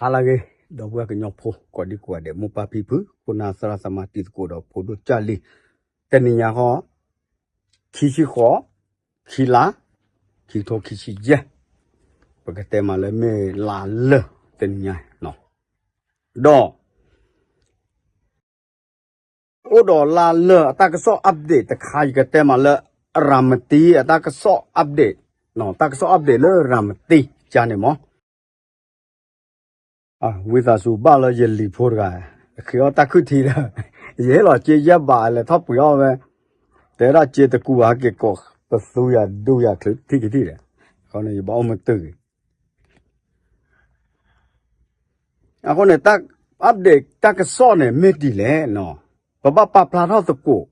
ဟါလၢအဂ့ၤ ဒီပုၢ်ဝဲၢ်ကညီဖိ ကိးဒံကိးဂၤဒဲး မိၢ်ပၢ်ဖံဖု ခိၣ်နၢ်သရၣ်သမါတံၤသကိးဒီးဖိဒိၣ်ကၢ်လံၤ, တနံၤညါဃီ ခံဆံဃိး ခံလါ ခံကထိခံဆံယဲၢ်, ပကတဲမးလၢမ့ၢ်လါလၢာ်တနံၤညါ, ဒီး အိၣ်ဒီးလါလၢာ်အတၢ်ကစီၣ် update တခါ ယကတဲမးလၢ ရၤမတံအတၢ်ကစီၣ် update, တၢ်ကစီၣ် update လၢရၤမတံကါန့ၣ်မး, ဝံသးစူၤဘၣ်လၢယလံၤဖိတဂၤ, ဃ့အီၣ်တၢ်ခုၣ်ထံဒီး ယဟ့ၣ်လီၤစ့ယဲၢ်ဘး လဲၤထီၣ်ပှ့ၤအီၣ်ဝဲ, တဲဒၣ်စ့တကူဘၣ် ဟဲက့ၤကိး ပသူယၤဒူယၤချုးထံၣ်ကထံၣ်ဒီး, အဃိန့ၣ် ယဘၣ်အိၣ်မုာ်တဂ့ၤ အဃိန့ၣ် တၢ် update တၢ်ကစီၣ်န့ၣ် မ့ၢ်ဒ်လဲၣ်နီၤ, ပဘၣ်ပာ်ဖျါထီၣ်သကိး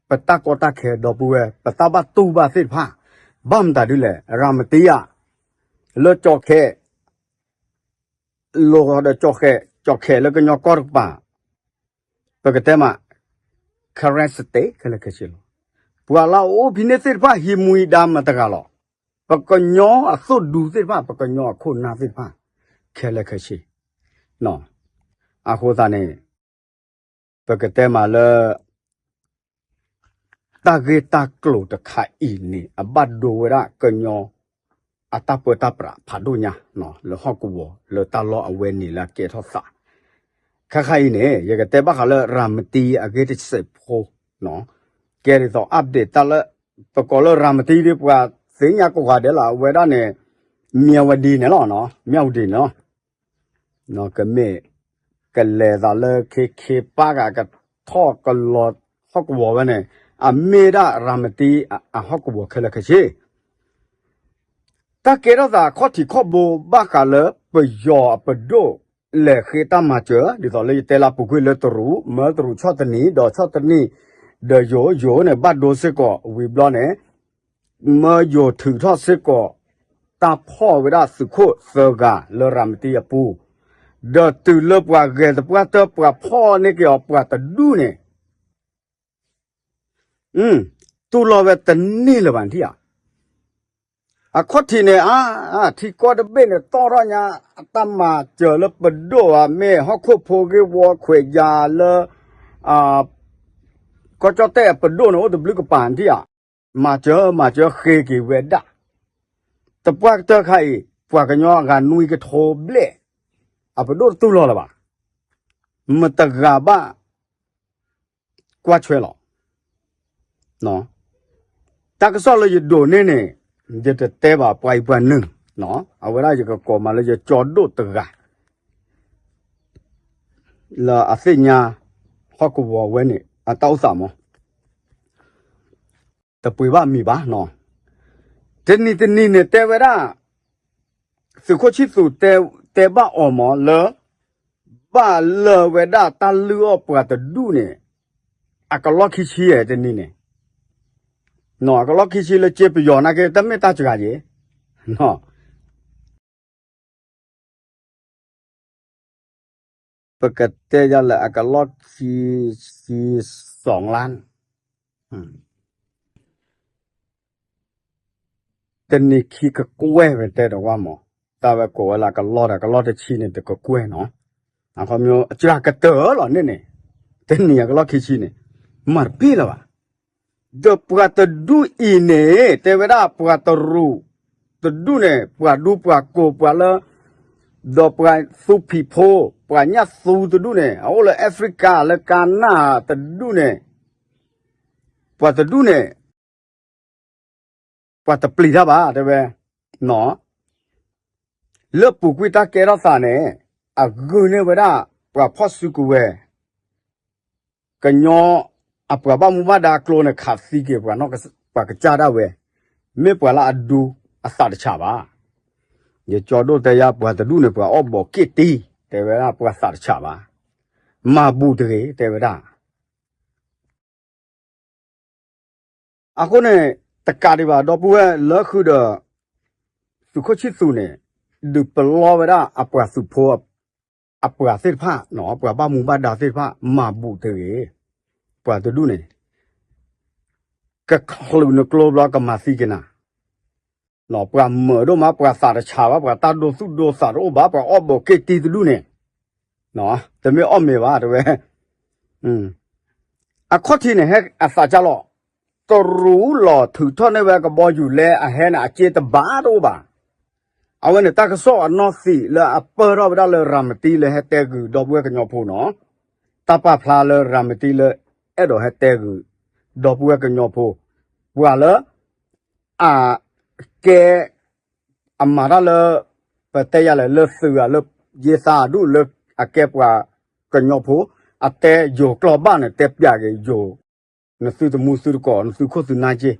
ပတၢ်ကီတၢ်ခဲ ဒီပုၢ်ဝဲၢ် ပတၢ်ဘၣ်တူၢ်ဘၣ်သ့ၣ်တဖၣ်, ဘၣ်မတၤဒ်လဲၣ် ရၤမတံဧါ, လၢကၠီၤခဲ လီၤဒီးကၠီၤခဲ ကၠီၤခဲလၢကညီကီၢ်တကပၤ, ပကတဲမး Karen State ခဲလၢာ်ခဲဆ့လီၤ, ပှၤလၢအအိၣ်ဖဲန့ၣ်သ့ၣ်တဖၣ် ဟံးမူဒါမတၤတဂၤလီၤ, ပကညီအသိၣ်ဒူသ့ၣ်တဖၣ် ပကညီအခိၣ်နၢ်သ့ၣ်တဖၣ် ခဲလၢာ်ခဲဆ့, အဃိသတးန့ၣ် ပကတဲမးလၢ တၢ်ဂ့ၢ်တၢ်ကျိၤတခါအံၤန့ၣ် အဘၣ်ဒိဝဲဒၣ်ကညီ အတၢ်ပၢတၢ်ပြးဖးဒိၣ်ညါ လၢဟီၣ်ကဝီၤလၢတၢ်လီၢ်အဝဲန့ၣ်လၢအကဲထီၣ်သး, ခါခါအံၤန့ၣ် ယကတဲဘၣ်ဃးလၢရၤမတံအဂ့ၢ်တစဲးဖိ, ကဲဒ်သိး update တၢ်လၢ ပကိးလၢရၤမတံဒီး ပှၤသ့ၣ်ညါကိးဂၤဒဲးလီၤ အဝဲဒၣ်န့ၣ် မၠၣ်ဝတံၤန့ၣ်လီၤ, မၠၣ်ဝတံၤန့ၣ်လီၤ ကမ့ၢ် ကလဲၤသးလၢခ့ခ့ပၢ်ဂၤ ကထီၣ်ကလီၤဟီၣ်ကဝီၤဝဲန့ၣ် အမ့ၢ်ဒၣ်ရၤမတံအဟီၣ်ကဝီၤခဲလၢာ်ခဲဆ့, တၢ်ကဲထီၣ်သးခီၣ်ထံးခီၣ်ဘိဘၣ်ဃးလၢပယီၤအပဒိၣ် လဲၤဃ့တၢ်မၤစၢၤ ဒ်သိးလၢယတဲလၢပူၤကွံာ်လၢတရူး မၢတရူးဆီၣ်သနံး ဒီးဆီၣ်သနံး ဒီးယိၤယိၤန့ၣ် ဘၣ်ဒိစ့ၢ်ကီးဝံၤဘျီန့ၣ် မၢယိၤထုးထီၣ်စ့ၢ်ကီး တၢ်ဖီၣ်ဝဲဒၣ်သုးခိၣ်သၢဂၤလၢရၤမတံအပူၤ, ဒီးတုၤလၢပှၤဂဲၤသပှၢ်တၢၢ် ပှၤဖီၣ်န့ၢ်က့ၤအီၤပှၤတဒူၣ်န့ၣ် တူၢ်လိာ်ဝဲတန့ၢ်လၢၤဘၣ်ထံၣ်ဧါ, အခီၣ်ထံးန့ၣ် အါ ထံကီၢ်တဘ့ၣ်န့ၣ် တီၢ်ထီၣ်ညါ အတၢ်မၤစၢၤလၢပဒိၣ်ဧါ မ့ၢ်ဟီၣ်ခိၣ်ဖိဂ့ၢ်ဝီခွဲးယာ်လၢ ကီၢ်ကၠီၣ်တဲၣ်အပဒိၣ်န့ၣ် အိၣ်တဘျုးကပၤထံၣ်ဧါ, မၤစၢၤ မၤစၢၤဃ့က့ၤဝဲဒၣ်, သပှၢ်ကတၢၢ်ခါအံၤ ပှၤကညီအဂၤနွံကထိဘျဲၣ် အပဒိၣ်တတူၢ်လိာ်လၢၤဘၣ်, မတဂၤဘၣ် ကွၢ်ဆွဲလီၤ. တၢ်ကစီၣ်လၢယဒိးန့ၢ်န့ၣ် ယတတဲဘၣ်ပှၤအံၤပှၤနုၤ, အဝဲဒၣ်ယကကိးမးလၢယကၠီဒိၣ်တဂၤ လၢအသ့ၣ်ညါ ဟီၣ်ကဝီၤဝဲန့ၣ် အတၢ်အိၣ်သးမး တပှ့ၤဘၣ်မံၤဘၣ်နီၤ, တနံၤတနံၤန့ၣ်တဲဝဲဒၣ် သုးခိၣ်ဆံၣ်သူးတဲဘၣ်အီၤမးလၢ ဘၣ်လၢဝဲဒၣ်တၢ်လုၢ်အီၣ်ပှၤတဒူၣ်န့ၣ် အကလီၢ်ခံဆံဧဲတနံၤန့ၣ်, အကလီၢ်ခံဆံလၢကၠ့ပယီၤနာ်က့ တမ့ၢ်တၢ်စှၤယဲၢ် ပကတဲယၤလၢအကလီၢ်ခံဆံ စီၤလါ တနံၤခံကကွဲၢ်ဝဲတဲဒီးဝဲမး, တၢ်ဝဲကိးဝဲလၢအကလီၢ်ဒီး အကလီၢ်တဆံန့ၣ် တကကွဲၢ်နီၤ, အခီပညီ အစှၤကတၢၢ်လီၤန့ၣ်န့ၣ်, တနံၤအကလီၢ်ခံဆံန့ၣ် မၤတပ့ၢ်လၢၤဘၣ်. ဒီးပှၤတဒူၣ်အံၤန့ၣ် တဲဝဲဒၣ်ပှၤတရူးတဒူၣ်န့ၣ် ပှၤဒူပှၤကိးပှၤလၢ ဒီးပှၤသူဖံးဖိ ပှၤညၣ်သူတဒူၣ်န့ၣ် အအိၣ်လၢ Africa လၢကနၣ်တဒူၣ်န့ၣ် ပှၤတဒူၣ်န့ၣ် ပှၤတပျံၤတၢ်ဘၣ် တဲဝဲ, လၢပူၤကွံာ်တၢ်ကဲထီၣ်သးန့ၣ် အဂုာ်န့ၢ်ဝဲဒၣ် ပှၤဖီၣ်စုကဝဲၤ ကညီအပှၤဘၣ်မူဘၣ်ဒါအကျိန့ၣ် ခးသံက့ၤပှၤကစၢ်ဒၣ်ဝဲ, မ့ၢ်ပှၤလၢအဒူအသးတဆးဘၣ်. ယကၠီဒိၣ်တဲယၤ ပှၤတဒူၣ်န့ၣ် ပှၤအီၣ်ဘီးက့ၣ်တံ တဲဝဲဒၣ် ပှၤသးတဆးဘၣ်, မၤဘူၣ်တဂ့ၤ တဲဝဲဒၣ် အဃိန့ၣ် တကးဒံးဘၣ် ဒီပုၢ်ဝဲၢ်လၢဃုာ်ဒီး သုးခိၣ်ဆံၣ်သူးန့ၣ် ဒုးပလီၢ်ဝဲဒၣ်အပှၤသုးဖိ အပှၤသ့ၣ်တဖၣ် ပှၤဘၣ်မူဘၣ်ဒါသ့ၣ်တဖၣ် မၤဘူၣ်တဂ့ၤ, ပှၤတဒူၣ်န့ၣ် ကချုးနကျိဘျီကမၤသံက့ၤနၤ ပှၤမၢးဒိၣ်မး ပှၤသးတဆးဘၣ် ပှၤတၢ်ဒိသူၣ်ဒိသးတအိၣ်ဘၣ် ပှၤအီၣ်ဘိးက့ၣ်တံၢ်တဒူၣ်န့ၣ် တမ့ၢ်အီၣ်မ့ၤဘၣ်တဲဝဲ အခီၣ်ထံးန့ၣ် ဟဲအသးကၢ်လီၤ, တရူးလီၤထုးထီၣ်န့ၢ်ဝဲကဘီယူၤလဲအဟဲန့ၣ် အစ့တဘးတအိၣ်ဘၣ်. အဝဲန့ၣ်တၢ်ကစီၣ်အနီၢ်သံးလၢအပၢၢ်ထီၣ်ဝဲဒၣ်လၢရၤမတံလၢဟဲတဲဂုာ်ဒီပုၢ်ဝဲၢ်ကညီဖိနီၤ, တၢ်ပာ်ဖျါလၢရၤမတံလၢအဲၣ်ဒိးဟဲတဲဂုာ် ဒီပုၢ်ဝဲၢ်ကညီဖိ, ပှၤလၢ အကဲ အမၤတၢ်လၢ ပတဲယၤလဲၣ် လၢသုးဧါ လၢယ့သးအဒူၣ်လၢအကဲပှၤကညီဖိ, အတဲယိၤကျိာ်ဘၣ်န့ၣ် တဲပျးက့ၤယိၤ, နသုတမူသုတကိး နသုခိၣ်သုနၢ်က့,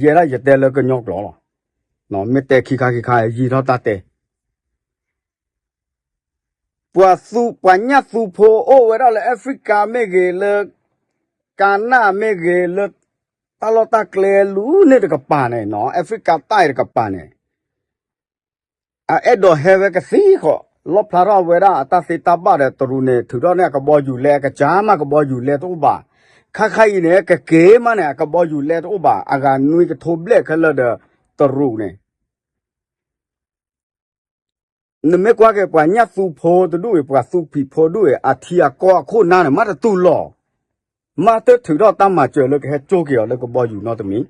ယဲဒၣ်ယတဲလၢကညီကျိာ်လီၤ. မ့ၢ်တဲခံခါခံခါ ယံာ်ထီၣ်တၢ်တဲ ပှၤသူ ပှၤညၣ်သူဖိအိၣ်ဝဲဒၣ်လၢ Africa မ့ၢ်ဂ့ၤ လၢ ကၤနၣ်မ့ၢ်ဂ့ၤ လၢတၢ်လီၢ်တၢ်ကျဲလူၤန့ၣ်တကပၤန့ၣ်နီၤ Africa တၢ်အံၤတကပၤန့ၣ် အအဲၣ်ဒိးဟဲဝဲကသံဃီၤ လီၣ်ဖျါထီၣ်ဝဲဒၣ်အတၢ်သ့တၢ်ဘၣ်ဒီး တရူးန့ၣ် ထုးထီၣ်န့ၢ်အကဘီယူၤလဲ အကစၢ်မးကဘီယူၤလဲတအိၣ်ဘၣ်. ခါခါအံၤန့ၣ် ကက့ၤမးန့ၣ် အကဘီယူၤလဲတအိၣ်ဘၣ် အဂၤနွံကထိဘျဲၣ်ခဲလၢာ်ဒီး တရူးန့ၣ် နမ့ၢ်ကွၢ်က့ၤပှၤညၣ်သူဖိတဒူၣ်အံၤ ပှၤသူဖံးဖိဒူၣ်အံၤ အထံအကီၢ်အခိၣ်နၢ်န့ၣ် မ့ၢ်တတူၢ်လိာ်, မ့ၢ်တထုးထီၣ်တၢ်မၤစၢၤလၢကဟဲကၠိက့ၤအီၤလၢကဘီယူၤနီတမံၤ.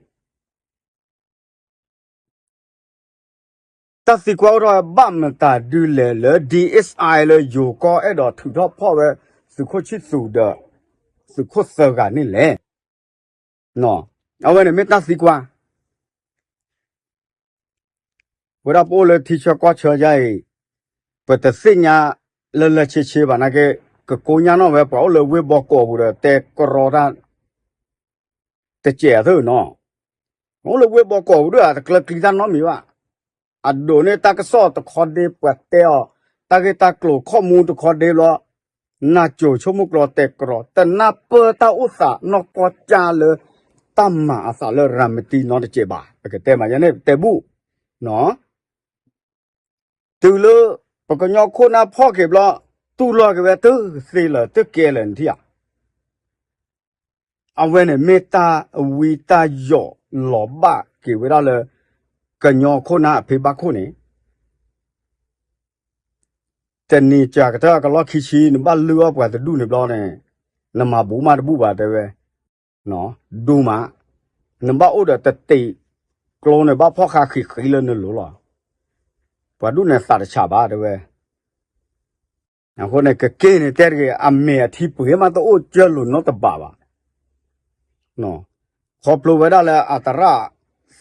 တၢ်သံကွၢ်အိၣ်ထီၣ်ဝဲဘၣ်မတၤဒုလဲၣ်လၢ DSI လၢယိၤကီၢ်အဲၣ်ဒိးထုးထီၣ်ဖီၣ်ဝဲ သုးခိၣ်ဆံၣ်သူးဒီး သုးခိၣ်သၢဂၤန့ၣ်လဲၣ်. အဝဲန့ၣ်မ့ၢ်တၢ်သံကွၢ် ဝဲဒၣ်ပအိၣ်လၢထံဆၢကီၢ်ဆၢယါအံၤ ပတသ့ၣ်ညါလၢလၢဆ့ဆ့ဘၣ်နာ်က့ ကကိညၢ်နီၣ်ဝဲပှၤအိၣ်လၢဝ့ၢ်ဘီကီးပူၤဒီးတဲကရီတၢ် တစဲးအသၢနီၤ, အိၣ်လၢဝ့ၢ်ဘီကီးပူၤဒၣ်ဧါ တကျၢၤကျံၤတၢ်နီတမံၤဘၣ်. အဒိးန့ၢ်တၢ်ကစီၣ်တခီဒ့ပှၤတဲအီၤ တၢ်ဂ့ၢ်တၢ်ကျိၤခီၣ်မူတခီဒ့ဘျီ နၢ်စိၤဆိကမိၣ်ကျိတဲကရီ တနၢ်ပၢၢ်တၢ်အိၣ်သးနီၢ်ကီၢ်ကၢ်လၢ တၢ်မၤအသးလၢရၤမတံနီတစဲးဘၣ် ပကတဲမးယဲန့ၣ်တဲဘူၣ် တုၤလၢ ပကညီခိၣ်နၢ်ဖီၣ်က့ၤဘျီ တူၢ်လိာ်က့ၤဝဲတသ့လၢၤ တကဲလၢၤနထံၣ်ဧါ. အဝဲန့ၣ်မ့ၢ်တၢ်ဝံတၢ်ယိးလီၤဘၣ်က့ၤဝဲဒၣ်လၢ ကညီခိၣ်နၢ်အဖံဘၣ်ခိၣ်န့ၣ် တနံၤစှၤကတၢၢ်အကလီၢ်ခံဆံ နဘၣ်လုၢ်အီၣ်ပှၤတဒူၣ်န့ၣ်ဘျီန့ၣ် နမၤဘူးမးတဘူၣ်ဘၣ်တဲဝဲ ဒူမး, နဘၣ်အိၣ်ဒီးတတံးကျိန့ၣ် ဘၣ်ဖီၣ်ဃာ်ဃံးဃံးလၢနလိၤလီၤ. ပှၤဒူၣ်န့ၣ်သးတဆးဘၣ်တဲဝဲ အဃိန့ၣ် ကက့ၤန့ၣ်တဲတဂ့ၤ အမဲာ်အထံပှ့ၤမးတအိၣ်ကၢလိာ်နီတဘးဘၣ်. ခီဖျိဝဲဒၣ်လၢအသရၣ်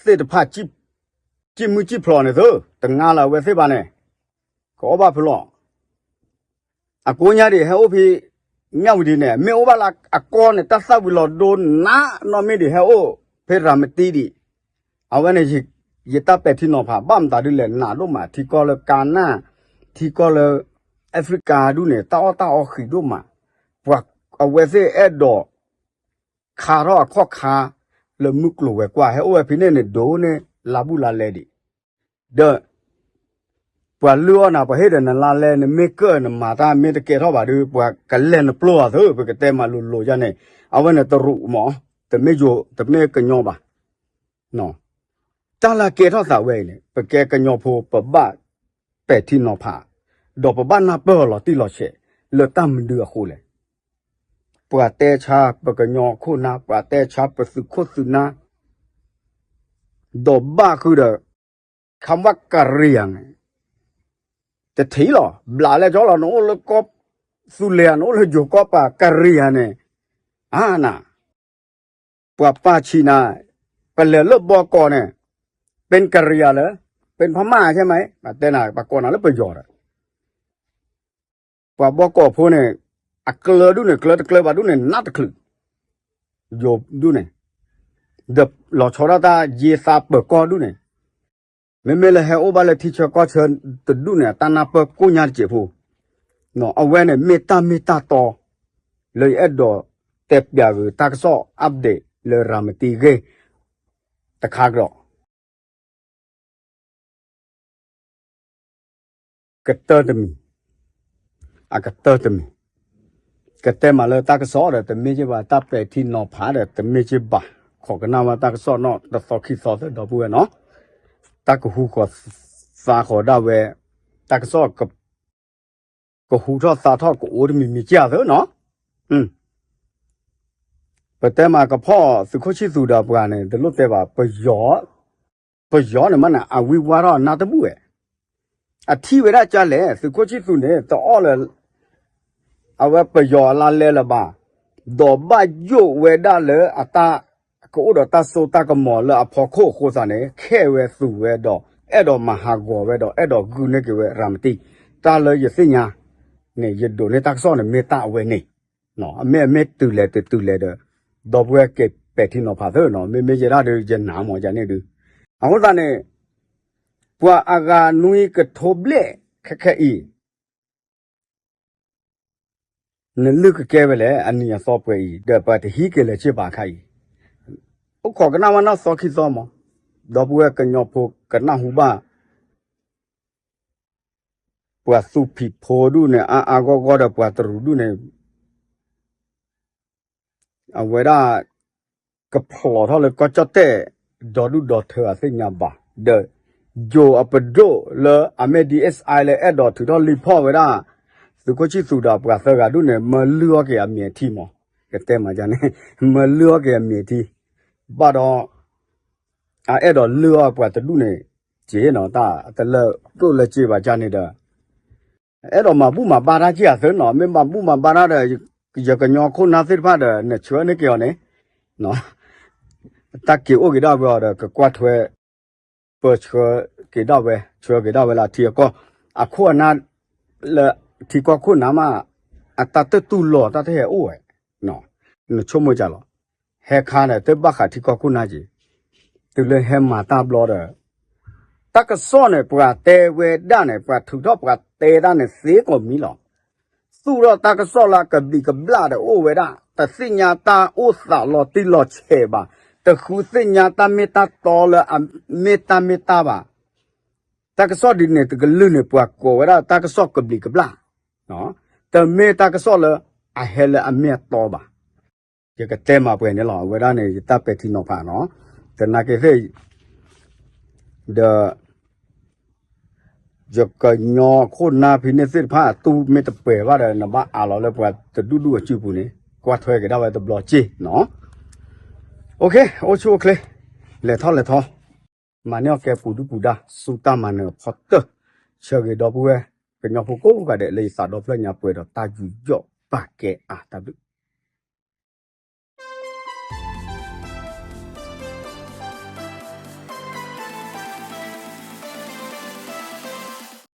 သ့ၣ်တဖၣ် စံၣ်မုၢ်စံၣ်ဖျိးန့ၣ်သု တငါလၢအဝဲသ့ၣ်ဘၣ်န့ၣ် ကအီၣ်ဘၣ်ဖုလီၤ. အကိးညါဒံးဟဲအိၣ်ဖဲ မၠၣ်ဝတံၤန့ၣ် မ့ၢ်အိၣ်ဘၣ်လၢအကီၢ်န့ၣ် တၢ်သၣ်ဝံၤလီၤဒိနးနီၢ်မ့ၢ်ဒံးဟဲအိၣ်ဖဲရၤမတံဒံး အဝဲန့ၣ် ယတၢ်ပဲာ်ထံနီၤဖး ဘၣ်မတၤဒ်လဲၣ် နးဒိၣ်မး ထံကီၢ်လၢကါနၢ် ထံကီၢ်လၢ Africa ဒူၣ်န့ၣ် တၢ်အီၣ်တၢ်အီဃံးဒိၣ်မး ပှၤအဝဲသ့ၣ်အဲၣ်ဒိး ခါထီၣ်အခီၣ်ခါ လၢမုၢ်ကျိၤဝဲၤကွာ် ဟဲအိၣ်ဝဲဖဲန့ၣ်န့ၣ် ဒိၣ်န့ၢ်လါဘူးလါလဲဒံး ဒီး ပှၤလုၢ်အီၣ်နၤ ပှၤဟ့ၣ်ဒီးနလါလဲ နမ့ၢ်ကၢၣ်နမၤတၢ်မ့ၢ်တကဲထီၣ်ဘၣ်ဒီး ပှၤကလဲၤနပျိအီၤသု ပကတဲမၤလိၤလိၤယါန့ၣ် အဝဲန့ၣ်တရူးမး တမ့ၢ်ယိၤ တမ့ၢ်ကညီဘၣ် တၢ်လၢကဲထီၣ်သးဝဲအံၤန့ၣ် ပကဲကညီဖိ ပဘၣ်ပဲာ်ထံနီၤဖး ဒီးပဘၣ်နၢ်ပၢၢ်အီၤလီၤတံၢ်လီၤဆဲး လၢတၢ်မနုၤအဃိလဲၣ်. ပှၤတဲဆါပကညီခိၣ်နၢ် ပှၤတဲဆါပသုးခိၣ်သုးနၢ် ဒီးဘၣ်ဃုာ်ဒီး คำว่า กะเหรี่ยง တထံၣ်လီၤ ဘျးလဲၤကၠီလီၤ နအိၣ်လၢကီၢ်သူလ့ၤ နအိၣ်လၢယိၤကီၢ်ပၤ กะเหรี่ยง န့ၣ် အါနၤ ပှၤပာ်ဆံးနၤ ပလဲၤလၢဘီကီးန့ၣ် เป็นกะเหรี่ยง လၢ เป็นพม่าใช่ไหม တဲနၤ ပှၤကိးနၤလၢပယီၤဒီး ပှၤဘီကီးဖိန့ၣ် အကျၢၤဒူၣ်န့ၣ် ကျၢၤတကျၢၤဘၣ်ဒူၣ်န့ၣ် နးတချုး ယိၤဒူၣ်န့ၣ် ဒီးလီၤဆီဒၣ်တၢ်ယ့သးပၢၤကီၢ်ဒူၣ်န့ၣ် မ့မ့ၢ်လၢဟဲအိၣ်ဘၣ်လၢထံဆၢကီၢ်ဆၢတဒူၣ်န့ၣ် တၢ်နၢ်ပၢၢ်ကိၣ်ညါတစဲးဖိ အဝဲန့ၣ်မ့ၢ်တၢ်မ့ၢ်တၢ်တီ လၢယအဲၣ်ဒိးတဲပျးဂ့ၤတၢ်ကစီၣ် update လၢရၤမတံဂ့ၢ် တခါကဒီး ကတၢၢ်တမံၤ အကတၢၢ်တမံၤ ကတဲမးလၢတၢ်ကစီၣ်ဒီးတမ့ၢ်က့ဘၣ် တၢ်ပဲာ်ထံနီၤဖးဒီးတမ့ၢ်က့ဘၣ် ခိးကနၣ်ဝဲတၢ်ကစီၣ်နီၣ်တသီခံသီသၢဒီပုၢ်ဝဲၢ်နီၤ တၢ်ကဟူဃီၤသါဃီၤဒၣ်ဝဲ, တၢ်ကစီၣ် ကဟူထီၣ်သါထီၣ်ကအိၣ်တမံၤမံၤကၢ်သၢနီၤ. ပတဲမးကဖီၣ်သုးခိၣ်ဆံၣ်သူးဒီးပှၤန့ၣ် တလိၣ်တဲဘၣ်, ပယီၤန့ၣ်မးန့ၣ် အဝံဝါထီၣ်အနၢ်တဘူၣ်ဝဲ, အထံၣ်ဝဲဒၣ်ကၢ်လဲၣ် သုးခိၣ်ဆံၣ်သူးန့ၣ် တအီၣ်လၢ အဝဲပယီၤအလါလဲလၢၤဘၣ်, ဒီးဘၣ်ယိၣ်ဝဲဒၣ်လၢအတၢ် ကအိၣ်ဒီးတၢ်စိတၢ်ကမီၤလၢအဖီခိၣ်အဃိသတးန့ၣ် ခဲဝဲသူၣ်ဝဲဒီး အဲၣ်ဒိးမၤဟးဂီၤဝဲဒီး အဲၣ်ဒိးဂုာ်န့ၢ်က့ၤဝဲရၤမတံၢ်, တၢ်လၢယသ့ၣ်ညါန့ၣ် ယဒိးန့ၢ်တၢ်ကစီၣ်န့ၣ် မ့ၢ်တၢ်အဝဲန့ၣ်, အမ့ၢ်အမ့ၢ်တုၤလဲၤတတုၤလဲၤဒီး ဒီပုၢ်ဝဲၢ်က့ၤပဲာ်ထံနီၤဖးသၢနီၤ, မ့မ့ၢ်ယဲဒၣ်ဒုး ယနာ်မးယန့ၣ်ဒုး, အဃိသတးန့ၣ် ပှၤအဂၤနွံကထိဘျဲၣ်ခဲခဲအံၤ နလုၢ်ကကဲဝဲလဲၣ် အနံၤအသီပှဲၤအံၤ ဒီးပှၤတဟံးက့ၤလၢၤစ့ၢ်ဘၣ်အခါအံၤ, အိၣ်ခိးကနၣ်ဝဲနီၢ်သီခံသီမး, ဒီပုၢ်ဝဲၢ်ကညီဖိကနၢ်ဟူဘၣ်, ပှၤသူဖံးဖိဒူၣ်န့ၣ် အါအါဂီၢ်ဂီၢ်ဒီးပှၤတရူးဒူၣ်န့ၣ် အဝဲဒၣ် ကဖျိးထီၣ်လၢကီၢ်ကၠီၣ်တဲၣ် ဒီဒူၣ်ဒီထၢအသ့ၣ်ညါဘၣ်, ဒီး ယိၤအပဒိၣ်လၢအမ့ၢ် DSI လၢအဲၣ်ဒိးထုးထီၣ်လံာ်ဖီၣ်ဝဲဒၣ် သုးခိၣ်ဆံၣ်သူးဒီးပှၤသၢဂၤဒူၣ်န့ၣ် မၢလုၢ်အီၣ်က့ၤအမံၤအထံမး, ကတဲမးန့ၣ် မၢလုၢ်အီၣ်က့ၤအမံၤအထံ, ဘၣ်ဒီး အအဲၣ်ဒိးလုၢ်အီၣ်ပှၤတဒူၣ်န့ၣ် က့ၤနီၤ တၢ်တလၢကျိၣ်လၢစ့ဘၣ်ကန့ၣ်ဒီး အဲၣ်ဒိးမၤဘူၣ်မၤဘါတၢ်က့ၤအသၢနီၤ, မ့ၢ်မၤဘူၣ်မၤဘါတၢ်ဒီး ယကညီခိၣ်နၢ်သ့ၣ်တဖၣ်ဒီး နဆှၢန့ၢ်က့ၤအီၤန့ၣ်, တၢ်က့ၤအိၣ်က့ၤဒၣ်ဝဲအီၤဒီး ကကွၢ်ထွဲ ပၢဆှၢက့ၤဒၣ်ဝဲ ဆှၢက့ၤဒၣ်ဝဲလၢထံအကီၢ်, အခိၣ်အနၢ် လၢထံကီၢ်ခိၣ်နၢ်မး အတၢ်တတူၢ်လိာ်တၢ်တဟဲအိၣ်ဝဲ, နဆိကမိၣ်ကလီၤ, ဟဲခါန့ၣ် တဘၣ်ဃးထံကီၢ်ခိၣ်နၢ်က့ၤ, တုၤလၢဟဲမၤတၢ်ဘျီဒီး တၢ်ကစီၣ်န့ၣ် ပှၤတဲဝဲဒၣ်န့ၣ် ပှၤထုးထီၣ်ပှၤတဲတၢ်န့ၣ် သ့ကိးမံၤလီၤ. သူၣ်ထီၣ်တၢ်ကစီၣ်လၢအကဘျံးကဘျၣ်ဒီးအိၣ်ဝဲဒၣ်, တသ့ၣ်ညါတၢ်အိၣ်သးလီၤတံၢ်လီၤဆဲးဘၣ်, တဃုသ့ၣ်ညါတၢ်မ့ၢ်တၢ်တီလၢအမ့ၢ်တၢ်မ့ၢ်တၢ်ဘၣ်. တၢ်ကစီၣ်ဒ်န့ၣ်တကလုာ်န့ၣ် ပှၤကိးဝဲဒၣ်တၢ်ကစီၣ်ကဘျံးကဘျၣ်, တမ့ၢ်တၢ်ကစီၣ်လၢအဟဲလၢအမ့ၢ်အတီဘၣ်. ယကတဲမးပှဲၤန့ၣ်လီၤ, အဝဲဒၣ်န့ၣ် ယတၢ်ပဲာ်ထံနီၤဖးနီၤ, သနာ်က့သ့ၣ် ဒီး ယကညီခိၣ်နၢ်ဖဲန့ၣ်သ့ၣ်တဖၣ် အတူၢ်မ့ၢ်တပှဲၤဘၣ်ဒီး နဘၣ်အးလီၤလၢပှၤတဒူၣ်ဒူၣ်အစုပူၤန့ၣ် ကွၢ်ထွဲက့ၤဒၣ်ဝဲတဘျီက့နီၤ. အိၣ်ဆူၣ်အိၣ်ချ့, လဲၤထီၣ်လဲၤထီ, မၤန့ၢ်အီၣ်ကဲပူၤဒုၣ်ပူၤဒါ ဆူတၢ်မၤနၢၤအဖီတၢၢ်, ဆၢဂ့ၤဒီပုၢ်ဝဲၢ် ကညီဖိကိးဂၤဒဲးလၢယသးဒီဖျၢၣ်ညါပှဲၤဒီးတၢ်ယူးယီၣ်ပာ်ကဲအါ, တၢ်ဘျုး